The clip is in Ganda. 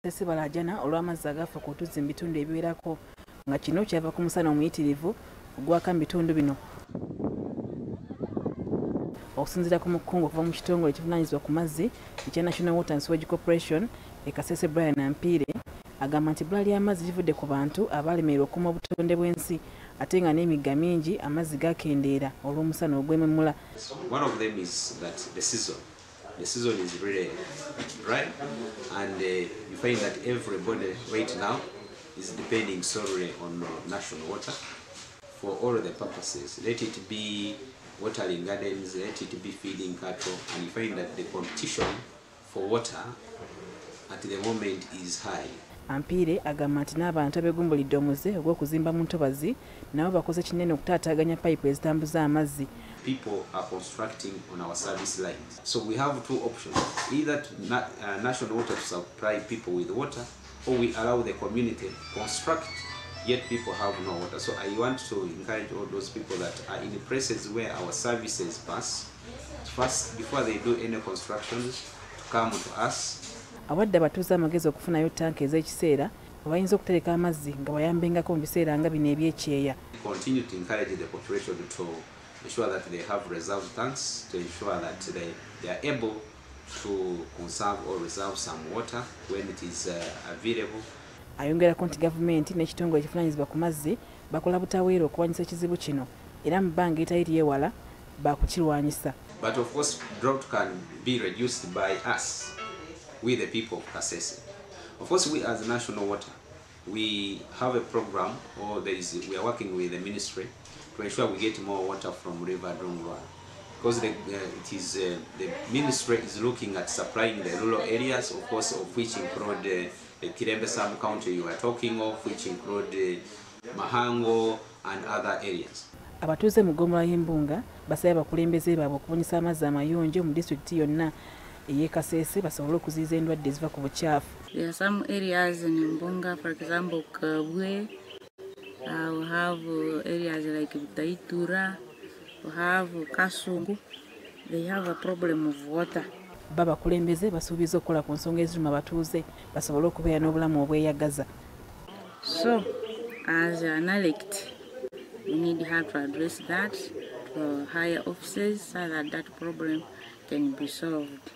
Kasese balaajana olw'amazzi agafa ku tuzzi mu bitundu ebiwerako, nga kino kyava ku musana omuyitirivu ogwaka mu bitundu bino. Okusinziira ku mukungu okuva mu kitongole ekivunaanyizibwa ku mazzi ekya National Water and Sewage Corporation e Kasese, Brian Ampiire, agamba nti ebbula ly'amazzi livudde ku bantu abalemererwa okukuuma obutonde bw'ensi, ate nga n'emigga mingi amazzi gakendeera olw'omusana ogw'ememula. One of them is that the season is really dry, and you find that everybody right now is depending solely on National Water for all the purposes. Let it be watering gardens, let it be feeding cattle, and you find that the competition for water at the moment is high. Ampiire agamba nti n'abantu abeegumbulidde omuze ogw'okuzimba mu ntobazi nabo bakoze kinene okutaataaganya payipu ezitambuza amazzi. People are constructing on our service lines. So we have two options: either to National Water to supply people with water, or we allow the community construct, yet people have no water. So I want to encourage all those people that are in places where our services pass, first, before they do any constructions, to come to us. Awadde abatuuze amagezi okufunayo ttanka ez'ekiseera we bayinza okutereka amazzi nga bayambengako mu biseera nga bino eby'ekyeya. Continue to encourage the population to ensure that they have reserve tanks, to ensure that they are able to conserve or reserve some water when it is available. Ayongerako nti gavumenti n'ekitongole ekivunaanyizibwa ku mazzi bakola butaweera okulwanyisa ekizibu kino, era mu bbanga eritali ly'ewala baakukirwanyisa. But of course, drought can be reduced by us, we the people of Kasese. Of course, we as National Water, we have a program, or we are working with the ministry to ensure we get more water from River Dongwa. Because the ministry is looking at supplying the rural areas, of course, of which include the Kilembe sub-county you are talking of, which include Mahango and other areas. Abatuuze mu ggombolola y'Embunga basabye abakulembeze baabwe okubunyisa amazzi amayonjo mu disitulikiti yonna ey'e Kasese basobole okuziyiza endwadde eziva ku bukyafu. There are some areas in Mbunga, for example, Kabwe. We have areas like Bitaitura, we have Kasungu. They have a problem of water. Bo abakulembeze basuubiza okukola ku nsonga eziruma abatuuze basobole okubeera n'obulamu obweyagaza. So, as an elect, we need how to address that to higher offices so that that problem can be solved.